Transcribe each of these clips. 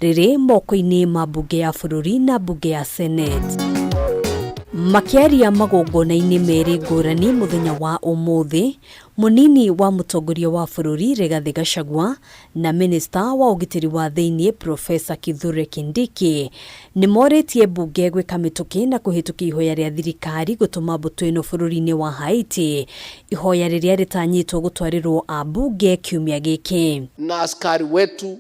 Rĩrĩ moko-inĩ ma mbunge ya bũrũri na mbunge ya Senate. Makĩaria magongona-inĩ merĩ ngũrani mũthenya wa ũmũthĩ, mũnini wa mũtongoria wa bũrũri Rigathĩ Gachagua na minista wa ũgitĩri wa thĩinĩ Professor Kithure Kindiki nĩ morĩtie mbunge gwĩka mĩtũkĩ na kũhĩtũkia ihoya rĩa thirikari gũtũma mbũtũ ĩno bũrũri-inĩ wa Haiti, ihoya rĩrĩa rĩtanyĩtwo gũtwarĩrwo ambunge kiumia gĩkĩ. Na askari wetu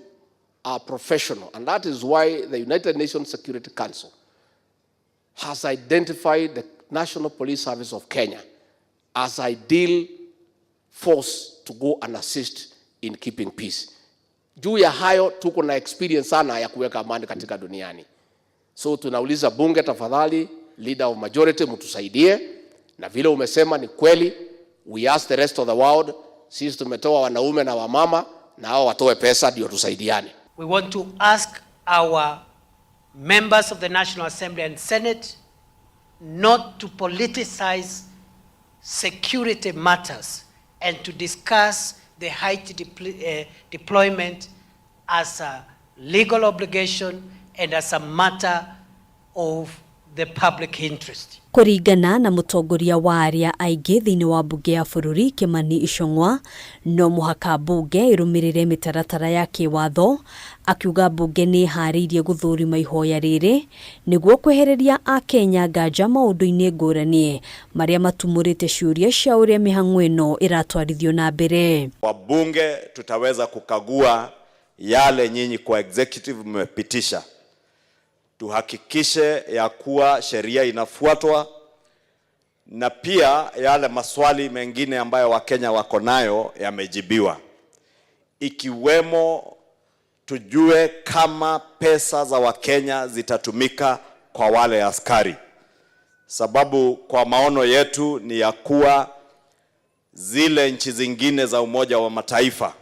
are professional, and that is why the United Nations Security Council has identified the National Police Service of Kenya as ideal force to go and assist in keeping peace. Juu ya hayo tuko na experience sana ya kuweka amani katika duniani. So tunauliza bunge, tafadhali, leader of majority, mtusaidie. Na vile umesema ni kweli, we ask the rest of the world, sisi tumetoa wanaume na wamama, na hao watoe pesa ndio tusaidiane. We want to ask our members of the National Assembly and Senate not to politicize security matters and to discuss the Haiti deployment as a legal obligation and as a matter of the public interest. Kũringana na mũtongoria wa arĩa aingĩ thĩinĩ wa mbunge ya bũrũri Kimani Ichung'wa, no mũhaka mbunge ĩrũmĩrĩre mĩtaratara ya kĩwatho. Akiuga mbunge nĩ ĩharĩirie gũthũrima ihoya rĩrĩ nĩguo kwehereria akenya nganja maũndũ-inĩ ngũrani marĩa matumũrĩte ciũria cia ũrĩa mĩhang'o ĩno ĩratwarithio na mbere. Wabunge tutaweza kukagua yale nyinyi kwa executive mmepitisha, tuhakikishe ya kuwa sheria inafuatwa na pia yale maswali mengine ambayo Wakenya wako nayo yamejibiwa, ikiwemo tujue kama pesa za Wakenya zitatumika kwa wale askari, sababu kwa maono yetu ni ya kuwa zile nchi zingine za Umoja wa Mataifa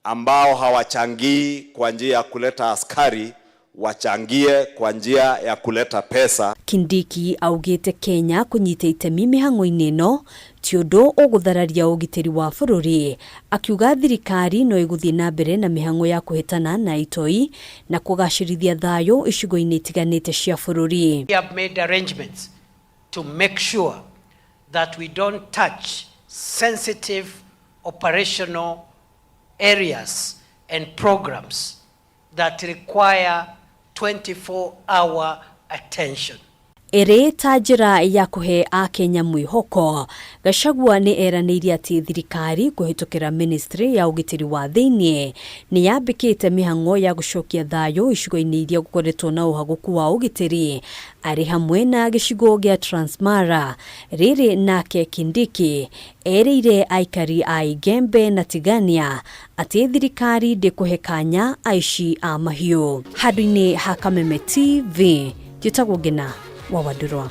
ambao hawachangii kwa njia ya kuleta askari wachangie kwa njia ya kuleta pesa. Kindiki augite Kenya kunyita itemi mĩhang'o-inĩ ĩno ti ũndũ ũgũthararia ũgitĩri wa bũrũri, akiuga thirikari no ĩgũthiĩ na mbere na mĩhang'o ya kũhĩtana na itoi na kũgacĩrithia thayũ icigo-inĩ itiganĩte cia bũrũri. We have made arrangements to make sure that we don't touch sensitive operational areas and programs that require 24-hour attention. Ĩrĩ ta njĩra ya kũhe akenya mwĩhoko, Gachagua nĩ eranĩire atĩ thirikari kũhĩtũkĩra ministry ya ũgitĩri wa thĩinĩ nĩ yambĩkĩte mĩhang'o ya gũcokia thayũ icigo-inĩ iria gũkoretwo na ũhagũku wa ũgitĩri arĩ hamwe na gĩcigo gĩa Transmara. Rĩrĩ nake Kindiki erĩire aikari a Igembe na Tigania atĩ thirikari ndĩkũhe kanya aici a mahiũ. Handũ-inĩ ha Kameme TV, njĩtagwo Ngina wa Wandurwa.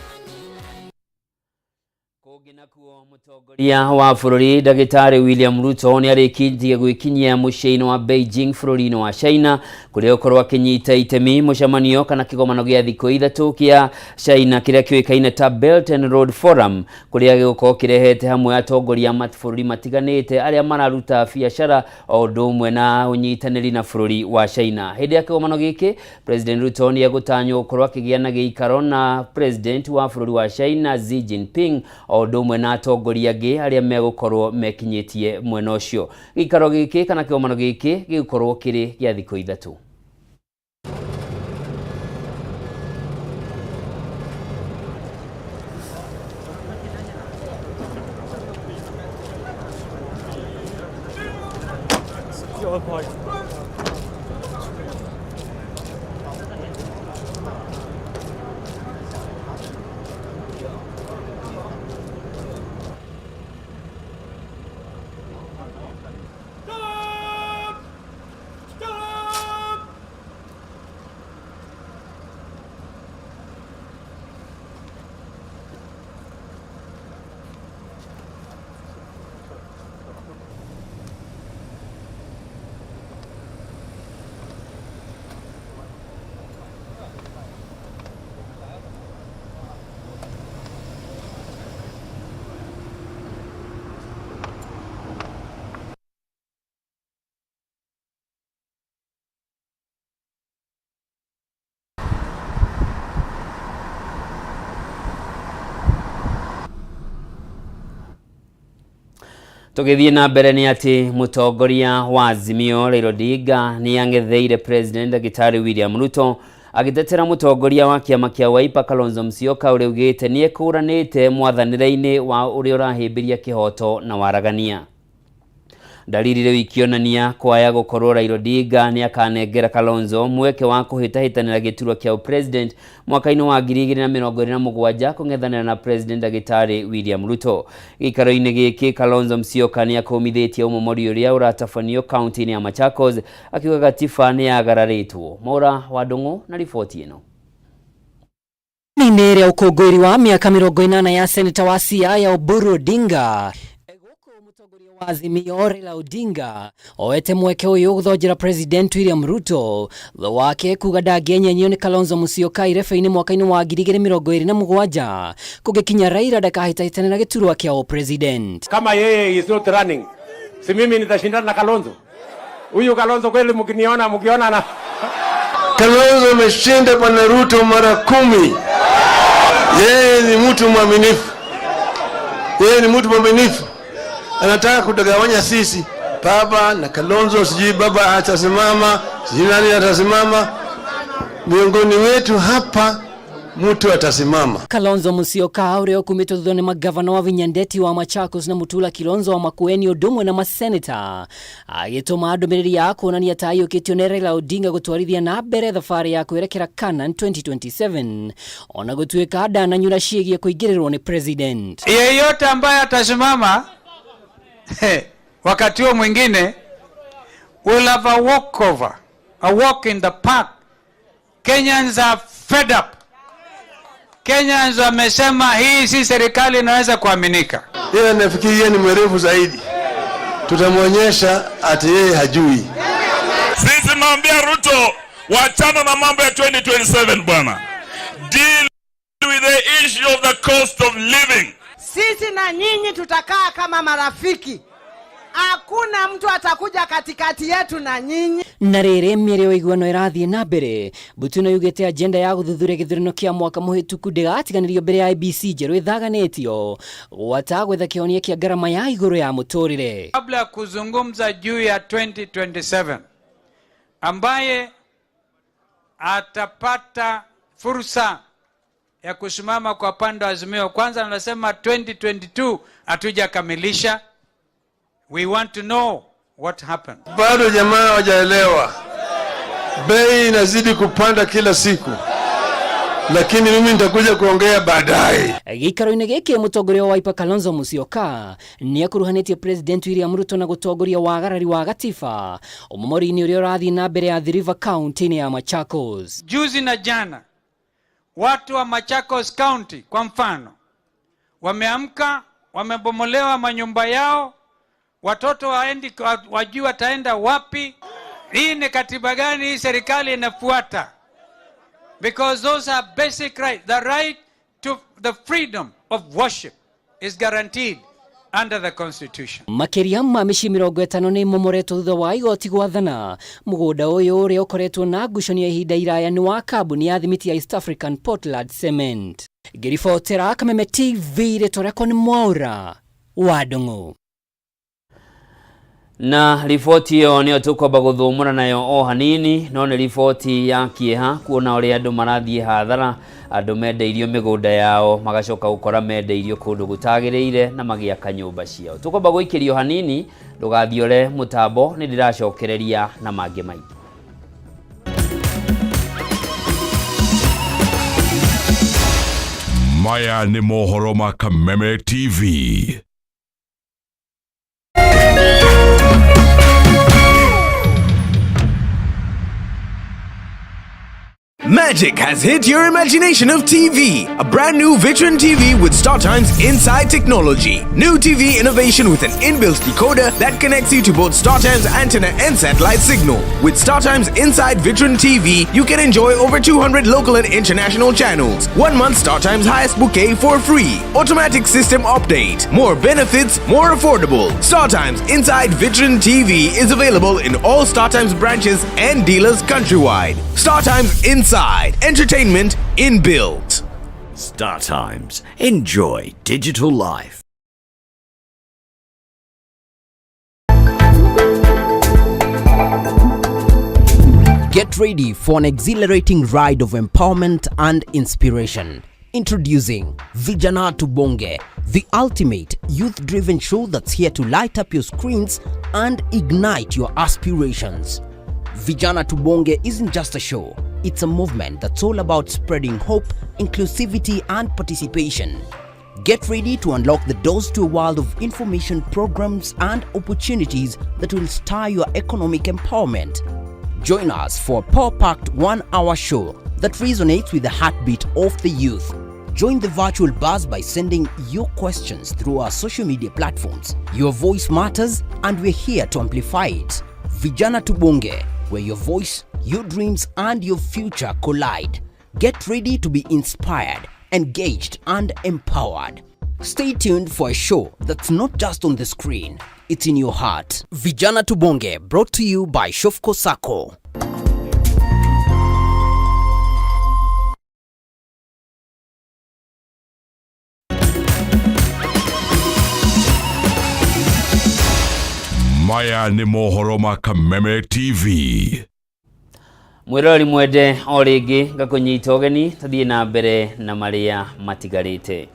Kũngĩ nakuo, mũtongoria wa bũrũri ndagĩtarĩ William Ruto nĩ arĩkĩtie gwĩkinyia mũciĩ-inĩ wa Beijing bũrũri-inĩ wa China, kũrĩa gũkorwo akĩnyita itemi mũcemanio kana kĩgomano gĩa thikũ ithatũ kĩa China kĩrĩa kĩũĩkaine ta Belt and Road Forum, kũrĩa gĩgũkorwo kĩrehete hamwe atongoria a mabũrũri matiganĩte arĩa mararuta biacara o ũndũ ũmwe na ũnyitanĩri na bũrũri wa China. Hĩndĩ ya kĩgomano gĩkĩ, President Ruto nĩ egũtanywo gũkorwo akĩgĩa na gĩikaro na President wa bũrũri wa China Xi Jinping o ũndũ ũmwe na atongoria angĩ arĩa megũkorwo mekinyĩtie mwena ũcio. Gĩikaro gĩkĩ kana kĩgomano gĩkĩ gĩgũkorwo kĩrĩ gĩa thikũ ithatũ. Tũgĩthiĩ na mbere nĩ atĩ mũtongoria wa Azimio Raila Odinga nĩ ang'etheire President Ndagĩtarĩ William Ruto agĩtetera mũtongoria wa kĩama kĩa Wiper Kalonzo Musyoka ũrĩa augĩte nĩ ekũranĩte mwathanĩre-inĩ wa ũrĩa ũrahĩmbĩria kĩhoto na waragania. Dalili rĩu ikĩonania kwaya gũkorwo Raila Odinga nĩ akanengera Kalonzo mweke wa kũhĩtahĩtanĩra gĩturwa kĩa president mwaka-inĩ wa 2027 kũng'ethanĩra na President Ndagĩtarĩ William Ruto. Gĩikaro-inĩ gĩkĩ Kalonzo Musyoka nĩ akũmithĩtie ũmomori ũrĩa ũratabanio kaunti-inĩ ya Machakos akiuga gatiba nĩ yagararĩtwo. Mwaura wa Ndung'u na riboti ĩno. Inĩ rĩa ũkũngũĩri wa mĩaka 80 ya seneta wa Siaya Oburu Odinga, gũkũ mũtongoria wa Azimio Raila Odinga oete mweke ũyũ gũthonjera President William Ruto thutha wake kuga ndangĩenyenyio nĩ Kalonzo Musyoka irebe-inĩ mwaka-inĩ wa 2027 kũngĩkinya Raila ndakahĩtahĩtane na gĩturwa kĩa president. Kama yeye is not running, si mimi nitashindana na Kalonzo? Huyu Kalonzo kweli, mkiniona mkiona na Kalonzo ameshinda Bwana Ruto mara 10. Yeye ni mtu mwaminifu, yeye ni mtu mwaminifu, anataka kutugawanya sisi, baba na Kalonzo, sijui baba atasimama, sijui nani atasimama. Miongoni wetu hapa mtu atasimama. Kalonzo Musyoka ũrĩa ũkumĩtwo thutha nĩ magavana wa Vinyandeti wa Machakos na Mutula Kilonzo wa Makueni ũndũ ũmwe na maseneta agĩtũma ndũmĩrĩri ya kuonania ta aiyũkĩtio nĩ Raila Odinga gũtwarithia na mbere thabarĩ ya kwerekera Canaan 2027 ona gũtuĩka ndananyura ciĩgiĩ kũingĩrĩrwo nĩ president. Yeyote ambaye atasimama wakati huo mwingine will have a walkover, a walk in the park. Kenyans are fed up. Kenyans wamesema hii si serikali inaweza kuaminika. Yeye anafikiri yeye ni mwerevu zaidi, tutamwonyesha ati yeye hajui. Sisi tunaambia Ruto, wachana na mambo ya 2027 bwana. Deal with the issue of the cost of living. Sisi na nyinyi tutakaa kama marafiki. Hakuna mtu atakuja katikati yetu na nyinyi. Na rĩrĩ mĩario ya ũiguano ĩrathiĩ na mbere, mbũtũ ĩno yugĩte agenda ya gũthuthuria gĩthurano kĩa mwaka mũhĩtũku ndĩgatiganĩrio mbere ya IEBC njerũ ĩthaganĩtio gwata gwetha kĩhonia kĩa ngarama ya igũrũ ya mũtũrĩre. Kabla ya kuzungumza juu ya 2027, ambaye atapata fursa ya kusimama kwa pande wa Azimio, kwanza nasema 2022 hatujakamilisha. We want to know what happened. Bado jamaa hawajaelewa, bei inazidi kupanda kila siku, lakini mimi nitakuja kuongea baadaye. Gĩikaro-inĩ gĩkĩ mũtongoria wa Wiper Kalonzo Musyoka nĩ akuruhanĩtie President William Ruto na gũtongoria wagarari wa gatiba ũmomori-inĩ ũrĩa ũrathiĩ na mbere ya Athi River County-inĩ ya Machakos. Juzi na jana watu wa Machakos County kwa mfano wameamka, wamebomolewa manyumba yao, watoto waendi, wajui wataenda wapi. Hii ni katiba gani hii serikali inafuata? Because those are basic rights. The right to the freedom of worship is guaranteed under the Constitution. Makĩria ma mĩciĩ 50 nĩ ĩmomoretwo thutha wa igoti gwathana mũgũnda ũyũ ũrĩa ũkoretwo na ngucanio ihinda iraya nĩ wa kambuni ya thimiti ya East African Portland Cement. Ngĩribotera Kameme TV rĩtwa rĩakwa nĩ Mwaura wa Ndung'u. Na riboti ĩyo nĩyo tũkwamba gũthũmũra nayo o hanini, no nĩ riboti ya kĩeha kuona ũrĩa andũ marathiĩ hathara, andũ mendeirio mĩgũnda yao magacoka gũkora mendeirio kũndũ gũtagĩrĩire na magĩaka nyũmba ciao. Tũkwamba gũikĩrio hanini, ndũgathiore mũtambo, nĩ ndĩracokereria na mangĩ maingĩ. Maya nĩ mohoro ma Kameme TV. Magic has hit your imagination of TV. A brand new Vitron TV with StarTimes Inside technology. New TV innovation with an inbuilt decoder that connects you to both StarTimes antenna and satellite signal. With StarTimes Inside Vitron TV, you can enjoy over 200 local and international channels. 1 month StarTimes highest bouquet for free. Automatic system update. More benefits, more affordable. StarTimes Inside Vitron TV is available in all StarTimes branches and dealers countrywide. StarTimes Inside. Entertainment inbuilt. StarTimes. Enjoy digital life. Get ready for an exhilarating ride of empowerment and inspiration. Introducing Vijana Tubonge, the ultimate youth-driven show that's here to light up your screens and ignite your aspirations. Vijana Tubonge isn't just a show, it's a movement that's all about spreading hope, inclusivity, and participation. Get ready to unlock the doors to a world of information, programs, and opportunities that will stir your economic empowerment. Join us for a power-packed 1-hour show that resonates with the heartbeat of the youth. Join the virtual buzz by sending your questions through our social media platforms. Your voice matters, and we're here to amplify it. Vijana Tubonge, where your voice, your dreams, and your future collide. Get ready to be inspired, engaged, and empowered. Stay tuned for a show that's not just on the screen, it's in your heart. Vijana Tubonge, brought to you by Shofco Sacco. Maya nĩ mohoro ma Kameme TV. Mwĩroreri mwende o rĩngĩ ngakũnyita ũgeni tũthiĩ na mbere na marĩa matigarĩte.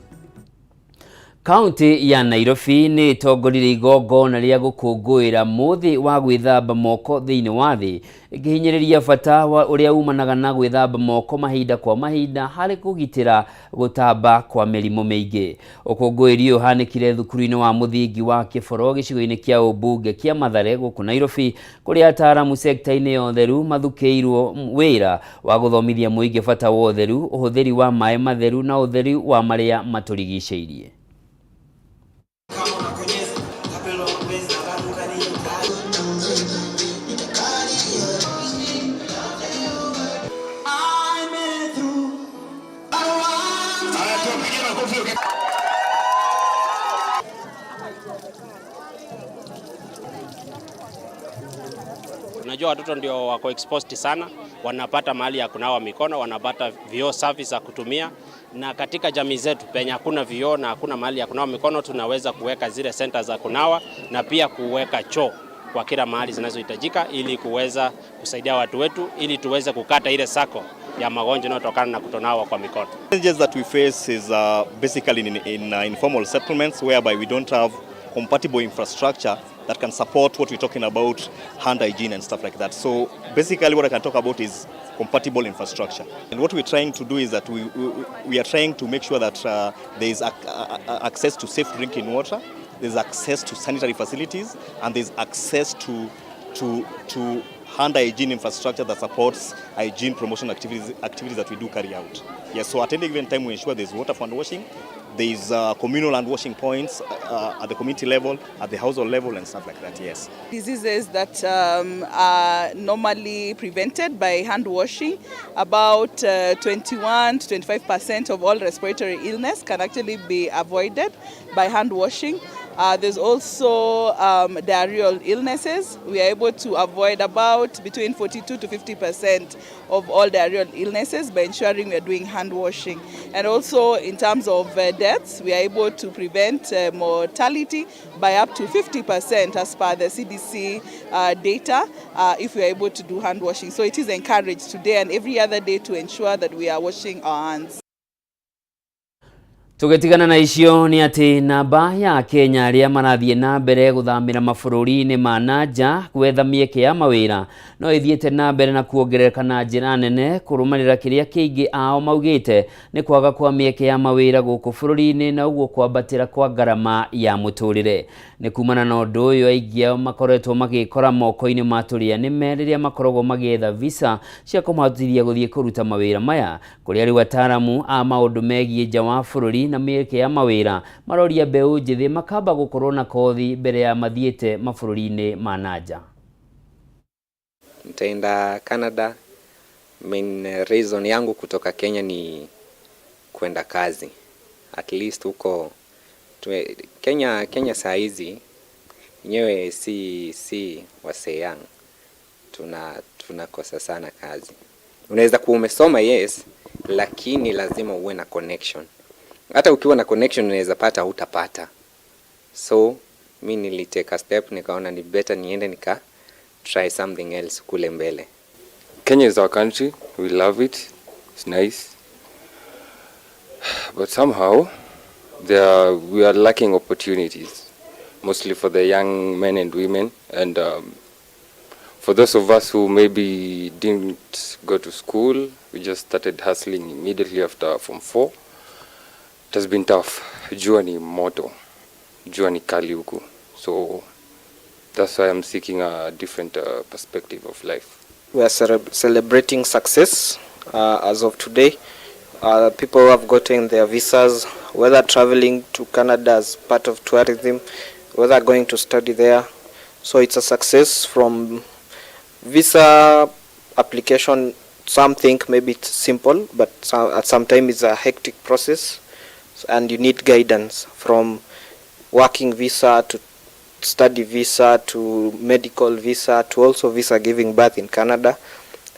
Kaunti ya Nairobi nĩ ĩtongoririe igongona rĩa gũkũngũĩra mũthĩ wa gwĩthamba moko thĩinĩ wa thĩ, ĩkĩhinyĩrĩria bata wa ũrĩa umanaga na gwĩthamba moko mahinda kwa mahinda harĩ kũgitĩra gũtamba kwa mĩrimũ mĩingĩ. Ũkũngũĩri ũyũ ũhanĩkire thukuru-inĩ wa mũthingi wa Kĩboro gĩcigo-inĩ kĩa ũmbunge kĩa Mathare gũkũ Nairobi, kũrĩa ataaramu sekta-inĩ ya ũtheru mathukĩirwo wĩra wa gũthomithia mũingĩ bata wa ũtheru, ũhũthĩri wa maĩ matheru na ũtheru wa marĩa matũrigicĩirie. Unajua watoto ndio wako exposed sana, wanapata mahali ya kunawa mikono, wanapata vioo safi za kutumia, na katika jamii zetu penye hakuna vioo na hakuna mahali ya kunawa mikono, tunaweza kuweka zile center za kunawa na pia kuweka choo kwa kila mahali zinazohitajika ili kuweza kusaidia watu wetu ili tuweze kukata ile sako ya magonjwa yanayotokana na kutonawa kwa mikono. Challenges that we face is basically in informal settlements whereby we don't have compatible infrastructure that can support what we're talking about, hand hygiene and stuff like that. So basically what I can talk about is compatible infrastructure. And what we're trying to do is that we are trying to make sure that there is access to safe drinking water, there's access to sanitary facilities, and there's access to hand hygiene infrastructure that supports hygiene promotion activities that we do carry out. Yes, so at any given time we ensure there's water for hand washing, there's communal hand washing points at the community level, at the household level and stuff like that, yes. Diseases that are normally prevented by hand washing, about 21 to 25% of all respiratory illness can actually be avoided by hand washing. There's also diarrheal illnesses. We are able to avoid about between 42 to 50% of all diarrheal illnesses by ensuring we are doing hand washing. And also in terms of deaths, we are able to prevent mortality by up to 50% as per the CDC data if we are able to do hand washing. So it is encouraged today and every other day to ensure that we are washing our hands. Tũgĩtigana na icio nĩ atĩ namba ya Kenya arĩa marathiĩ na mbere gũthamĩra mabũrũri-inĩ ma na nja gwetha mĩeke ya mawĩra no ĩthiĩte na mbere na kuongerereka na njĩra nene kũrũmĩrĩra kĩrĩa kĩingĩ ao maugĩte nĩ kwaga kwa mĩeke ya mawĩra gũkũ bũrũri-inĩ na ũguo kwambatĩra kwa ngarama ya mũtũrĩre. Nĩ kumana na ũndũ ũyũ aingĩ ao makoretwo magĩkora moko-inĩ ma tũrĩa nĩme rĩrĩa makoragwo magĩetha visa cia kũmahotithia gũthiĩ kũruta mawĩra maya, kũrĩa rĩu ataaramu a maũndũ megiĩ nja wa bũrũri na mĩeke ya mawĩra maroria mbeũ njĩthĩ makamba gũkorwo na kothi mbere ya mathiĩte mabũrũri-inĩ ma na nja. Nitaenda Canada. Main reason yangu kutoka Kenya ni kwenda kazi. At least huko Kenya saa hizi yenyewe si wasee young. Tunakosa sana kazi. Unaweza kuwa umesoma yes, lakini lazima uwe na connection. Hata ukiwa na connection unaweza pata, hutapata. So mi nilitake a step, nikaona ni better niende nika try something else kule mbele. Kenya is our country. We love it. It's nice. But somehow, there we are lacking opportunities, mostly for the young men and women, and for those of us who maybe didn't go to school, we just started hustling immediately after Form 4. It has been tough. Jua ni moto. Jua ni kali huku. So that's why I'm seeking a different perspective of life. We are celebrating success as of today. People who have gotten their visas, whether traveling to Canada as part of tourism, whether going to study there. So it's a success from visa application. Some think maybe it's simple, but at some time it's a hectic process, and you need guidance from working visa to study visa to medical visa to also visa giving birth in Canada,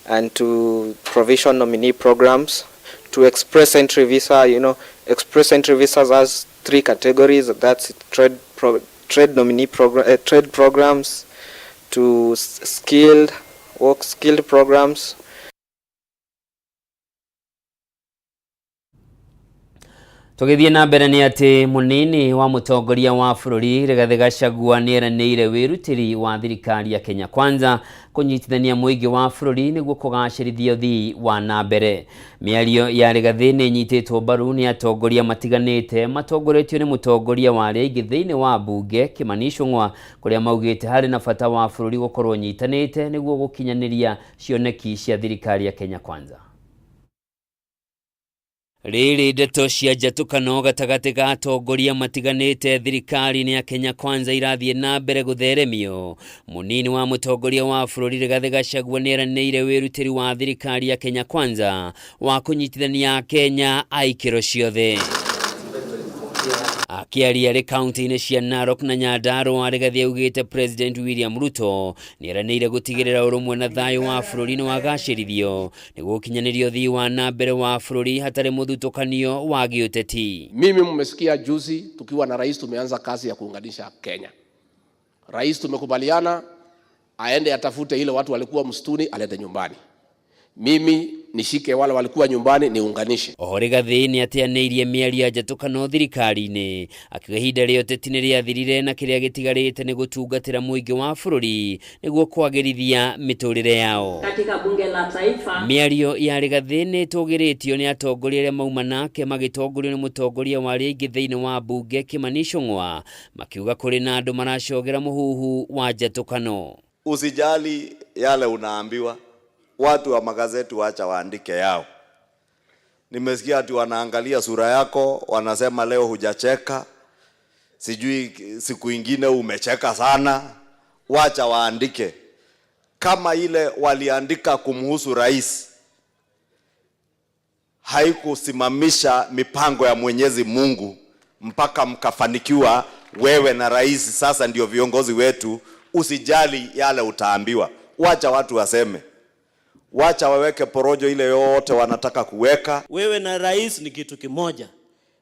and to provision nominee programs, to express entry visa. Express entry visas has three categories. That's trade nominee program, trade programs, to skilled work skilled programs. Tũgĩthiĩ na mbere nĩ atĩ mũnini wa mũtongoria wa bũrũri Rigathĩ Gachagua nĩeranĩire wĩrutĩri wa thirikari ya Kenya Kwanza kũnyitithania mũingĩ wa bũrũri nĩguo kũgacĩrithia ũthii wa na mbere. Mĩario ya Rigathĩ nĩ ĩnyitĩtwo mbaru nĩ atongoria matiganĩte matongoretio nĩ mũtongoria wa arĩa aingĩ thĩinĩ wa mbunge Kimani Ichung'wa, kũrĩa maugĩte harĩ na bata wa bũrũri gũkorwo ũnyitanĩte nĩguo gũkinyanĩria cioneki cia thirikari ya Kenya Kwanza. Rĩrĩ ndeto cia njatũkano gatagatĩ ga atongoria matiganĩte thirikari-inĩ ya Kenya Kwanza irathiĩ na mbere gũtheremio. Mũnini wa mũtongoria wa bũrũri Rigathĩ Gachagua nĩeranĩire wĩrutĩri wa thirikari ya Kenya Kwanza wa kũnyitithania Akenya a ikĩro ciothe. Akĩaria arĩ kaunti-inĩ cia Narok na Nyandarua, Rigathĩ augĩte President William Ruto nĩeranĩire gũtigĩrĩra ũrũmwe na thayũ wa bũrũri nĩwagacĩrithio nĩguo ũkinyanĩrie ũthii wa na mbere wa bũrũri hatarĩ mũthutũkanio wa gĩũteti. Mimi mmesikia juzi tukiwa na rais tumeanza kazi ya kuunganisha Kenya. Rais tumekubaliana aende atafute ile watu walikuwa msituni alete nyumbani. Mimi nishike wale walikuwa nyumbani niunganishe. Oho Rigathĩ nĩateanĩirie mĩario ya njatũkano thirikari-inĩ akiuga ihinda rĩa ũteti nĩrĩathirire na kĩrĩa gĩtigarĩte nĩ gũtungatĩra mũingĩ wa bũrũri nĩguo kwagĩrithia mĩtũrĩre yao. Katika bunge la taifa. Mĩario ya Rigathĩ nĩĩtũgĩrĩtio nĩ atongoria arĩa mauma nake magĩtongorio nĩ mũtongoria wa arĩa aingĩ thĩinĩ wa mbunge Kimani Ichung'wa makiuga kũrĩ na andũ maracogera mũhuhu wa njatũkano. Usijali yale unaambiwa. Watu wa magazeti wacha waandike yao. Nimesikia ati wanaangalia sura yako, wanasema leo hujacheka, sijui siku ingine umecheka sana. Wacha waandike. Kama ile waliandika kumhusu rais, haikusimamisha mipango ya Mwenyezi Mungu mpaka mkafanikiwa wewe na rais, sasa ndio viongozi wetu. Usijali yale utaambiwa. Wacha watu waseme. Wacha waweke porojo ile yote wanataka kuweka. Wewe na rais ni kitu kimoja.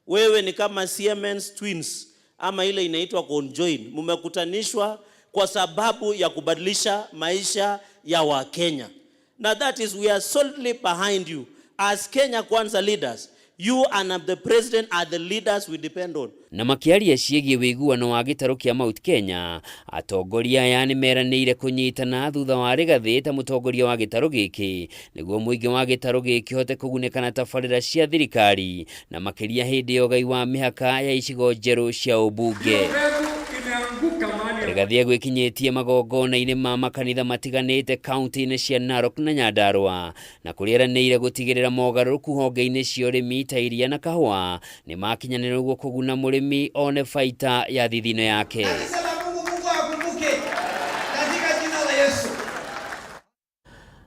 Wewe ni kama Siamese twins ama ile inaitwa conjoin. Mmekutanishwa kwa sababu ya kubadilisha maisha ya Wakenya. Now that is, we are solidly behind you. As Kenya Kwanza leaders, you and the president are the leaders we depend on. Na makiaria ciĩgiĩ wĩiguano wa gĩtarũ kĩa Mount Kenya, atongoria aya nĩmeranĩire kũnyitana thutha wa Rigathĩ ta mũtongoria wa gĩtarũ gĩkĩ nĩguo mũingĩ wa gĩtarũ gĩkĩ ũhote kũgunĩka na tabarĩra cia thirikari na makĩria hĩndĩ ya ũgai wa mĩhaka ya icigo njerũ cia ũmbunge. Rigathĩ egwĩkinyĩtie magongona-inĩ ma makanitha matiganĩte kaunti-inĩ cia Narok na Nyandarua na kũrĩa eranĩire gũtigĩrĩra mogarũrũku honge-inĩ cia ũrĩmi ta iria na kahũa nĩmakinyanĩra nĩguo kũguna mũrĩmi one baita ya thithino yake.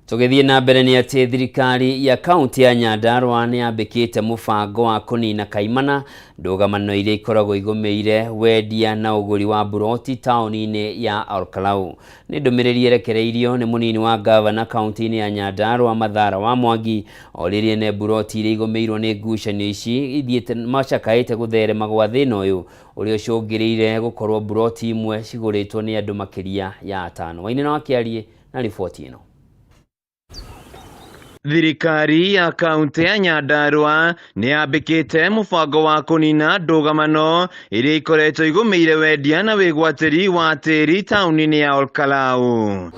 Tũgĩthiĩ na mbere nĩ atĩ thirikari ya kaunti ya Nyandarua nĩyambĩkĩte mũbango wa kũnina kaimana ndũgamano iria ikoragwo igũmĩire wendia na ũgũri wa buroti taũni-inĩ ya Olkalau. Nĩ ndũmĩrĩri ĩrekereirio nĩ mũnini wa gavana kaunti-inĩ ya Nyandarua Mathara wa Mwangi orĩrie ene buroti iria igũmĩirwo nĩ ngucanio ici ithiĩte macakaĩte gũtherema gwa thĩna ũyũ ũrĩa ũcũngĩrĩire gũkorwo buroti imwe cigũrĩtwo nĩ andũ makĩria ya atano. Wainĩ na wakĩarie na riboti ĩno. Thirikari ya kaunti ya Nyandarua nĩ yambĩkĩte mũbango wa kũnina ndũgamano iria ikoretwo igũmĩire wendia na wĩgwatĩri wa tĩri taũni-inĩ ya Olkalau.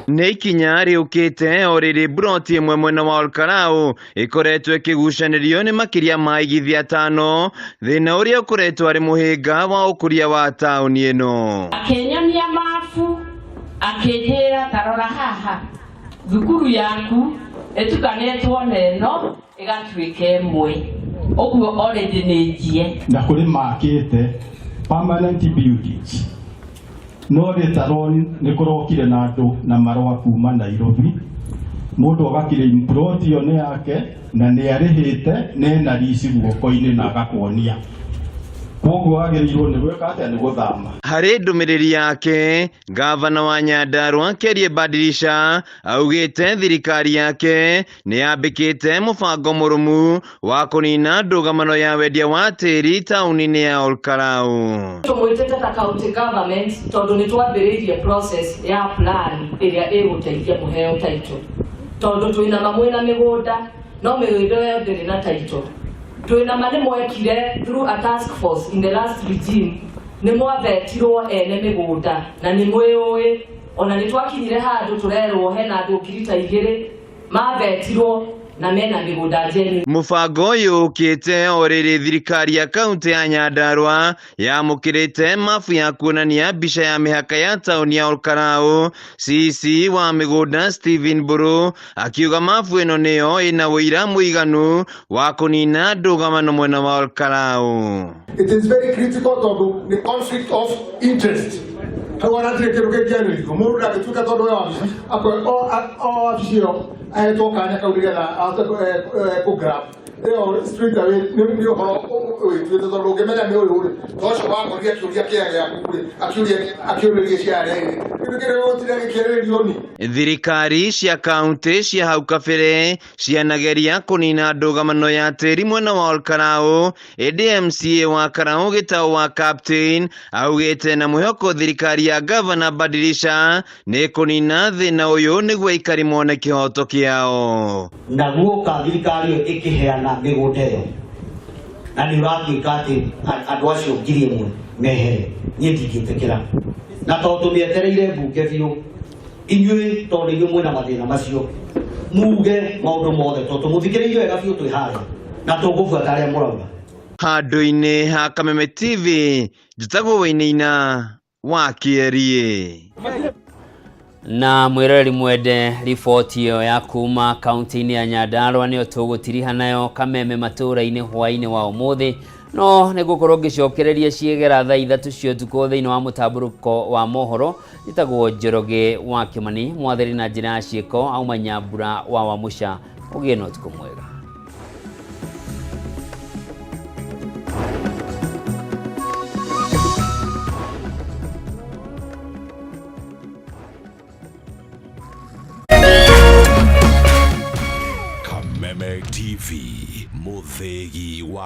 Nĩ ikinya rĩũkĩte o rĩrĩ mburoti ĩmwe mwena wa Olkalau ĩkoretwo ĩkĩgucanĩrio nĩ makĩria ma aigithia atano, thĩna ũrĩa ũkoretwo arĩ mũhĩnga wa ũkũria wa taũni ĩno. Akĩnyonia mabu akĩnjĩra tarora haha thukuru yaku ĩtukanĩtwo na ĩno ĩgatuĩka ĩmwe ũguo already nĩ njie. Na kũrĩ makĩte permanent buildings no later on nĩ kũrokire na andũ na marũa kuma Nairobi, mũndũ agaclaim plot ĩyo nĩ yake na nĩ arĩhĩte na ena rici guoko-inĩ na agakuonia, koguo wagĩrĩirwo nĩ gwĩka atĩa? Nĩ gũthama. Harĩ ndũmĩrĩri yake, gavana wa Nyandarua Kerie Badilisha augĩte thirikari yake nĩ yambĩkĩte mũbango mũrũmu wa kũnina ndũgamano ya wendia wa tĩri taũni-inĩ ya Olkalau. Tũmwĩtĩte ta county government tondũ nĩ twambĩrĩirie process ya plan ĩrĩa ĩgũteithia mũheo title, tondũ twĩna ma mwĩna mĩgũnda no mĩgũnda ĩyo ndĩrĩ na title. Twĩna ma nĩ mwekire through a task force in the last regime, nĩ mwavetirwo ene mĩgũnda na nĩ mwĩũĩ, ona nĩ twakinyire handũ tũrerwo hena andũ 2000 mavetirwo na mena mĩgũnda njenu. Mũbango ũyũ ũkĩte o rĩrĩ thirikari ya kaunti ya Nyandarua yamũkĩrĩte mabu ya kuonania mbica ya mĩhaka ya taũni ya Olkalau. CC wa mĩgũnda Stephen Mburu akiuga mabu ĩno nĩyo ĩna ũira mũiganu wa kũnina ndũgamano mwena wa Olkalau. It is very critical tondu ni conflict of interest. Hau ona hatirĩ kĩndũ kĩngĩarĩrĩrio, mũndũ ndangĩtuĩka tondũ we wabici o wabici ĩyo ahetwo kanya kau nĩgetha ahote kũ grab ĩyo straight away. Nĩ ũhoro wĩtuĩte tondũ ũngĩmenya nĩ ũyũ rĩ, to ũcio wakorire akĩũria kĩea gĩaku rĩ, akĩũria akĩũrĩria cia arĩa ĩrĩ kĩndũ kĩrĩa gũtirĩ gĩkĩarĩrĩrio ni. Thirikari cia kaunti cia hau kabere cianageria kũnina ndũgamano ya tĩri mwena wa Olkalau, ĩndĩ MCA wa Karau Gĩtaũ wa Captain augĩte na mwĩhoko thirikari ya gavana Badilisha nĩ kũnina thĩna ũyũ nĩguo aikari mone kĩhoto kĩao. Na guoka thirikari ĩyo ĩkĩheana mĩgũnda ĩyo na nĩ ũratuĩka atĩ andũ acio 1000 mehere, niĩ ndingĩtĩkĩra, na tondũ tũmĩetereire mbunge biũ inyuĩ, tondũ inyuĩ mwĩna mathĩna macio muge maũndũ mothe, tondũ tũmũthikĩrĩirie wega biũ twĩ harĩa na tũgũbuata arĩa mũrauga. Handũ-inĩ ha Kameme TV, njĩtagwo Wainaina wa Kĩerie. Na mwĩroreri mwende, riboti ĩyo ya kuma kaunti-inĩ ya Nyandarua nĩyo tũgũtiriha nayo Kameme matũũra-inĩ hwaĩ-inĩ wa ũmũthĩ, no nĩ ngũkorwo ngĩcokereria ciĩgera thaa 3 cia ũtukũ thĩinĩ wa mũtambũrũko wa mohoro. Njĩtagwo Njoroge wa Kĩmani, mwathĩri na njĩra ya ciĩko auma Nyambura wa Wamũca. Ũgĩe na ũtukũ mwega. Kameme TV, mũthĩgi wa